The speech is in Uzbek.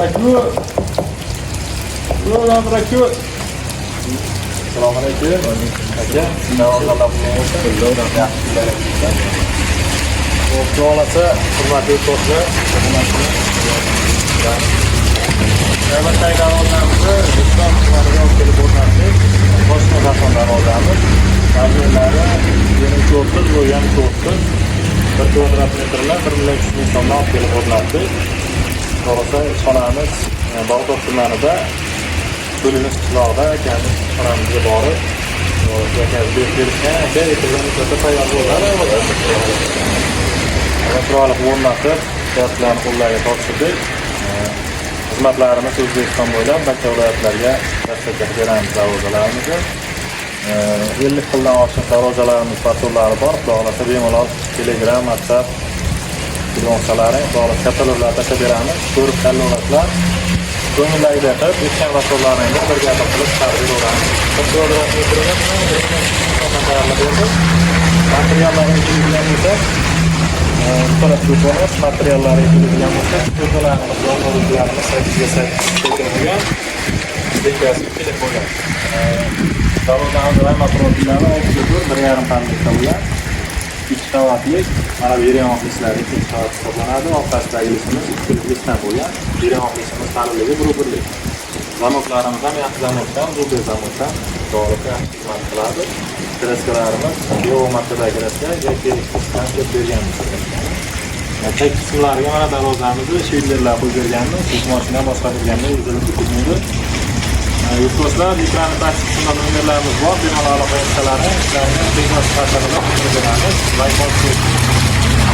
Aka. Assalomu alaykum. Aka, xudo xohlasa, hurmatli do'stlar, navbatdagi darvozamizni Rishton tumaniga olib kelib o'rnatdik. Toshma beton darvozamiz. Razmerlari 23 30 bo'lgan 30. 1 kvadrat metrlar 1 300 000 so'mdan olib kelib o'rnatdik. Xudo xohlasa, ishxonamiz Bag'dod tumanida, Bo'linib qishlog'ida. Akamiz ishxonamizga borib, akamiz berib berishgan. Aka, ertadan muddatda tayyor bo'ladi. Chiroyli qilib o'rnatib, gazlarni qo'llariga topshirdik. Xizmatlarimiz O'zbekiston bo'ylab barcha viloyatlarga доставка qilib beramiz darvozalarimizni. 50 xildan oshiq darvozalarimiz fasonlari bor. Xudo xohlasa, bemalol Telegram, WhatsApp telefon, xudo xohlasa, kataloglar tashlab beramiz. Ko'rib tanlayverasizlar. Ko'ngildagidek qilib, aytgan fasonlaringni bir gapir qilib chiqarib beraveramiz. 1 kvadrat metrga 1 300 000 so'mdan tayyorlab berdik. Materiallari aytiladigan bo'lsa, bu taraf emas, materiallari aytiladigan bo'lsa, to'rtalarimiz, yonbo'rliklarimiz 8ga 8 bo'lgan, denkasi 2lik bo'lgan. Darvozamiz rama profillari 6ga 4, 1,5 qalinlikda bo'lgan. Ikki qavatlik, mana bu yer listlar ikkinchi qavat hisoblanadi. Orqasidagi listimiz ikkilik listdan bo'lgan. Yer listimiz qalinligi 1,1lik. Zamoklarimiz ham yaxshi zamokdan, zubli zamokdan, to'g'ri, yaxshi xizmat qiladi. Краска larimiz Geomatdagi краска, GKXdan qilib berganmiz. Tag qismlariga mana darvozamizni швеллер lar qo'yib berganmiz. Yuk mashina boshqa berganda ezilib ketmaydi. Yurtdoshlar, ekranni pastki qismida nomerlarimiz bor. Bemalol aloqa etsalar, ishlarni tezroq sifatida qilib beramiz. Layk bosib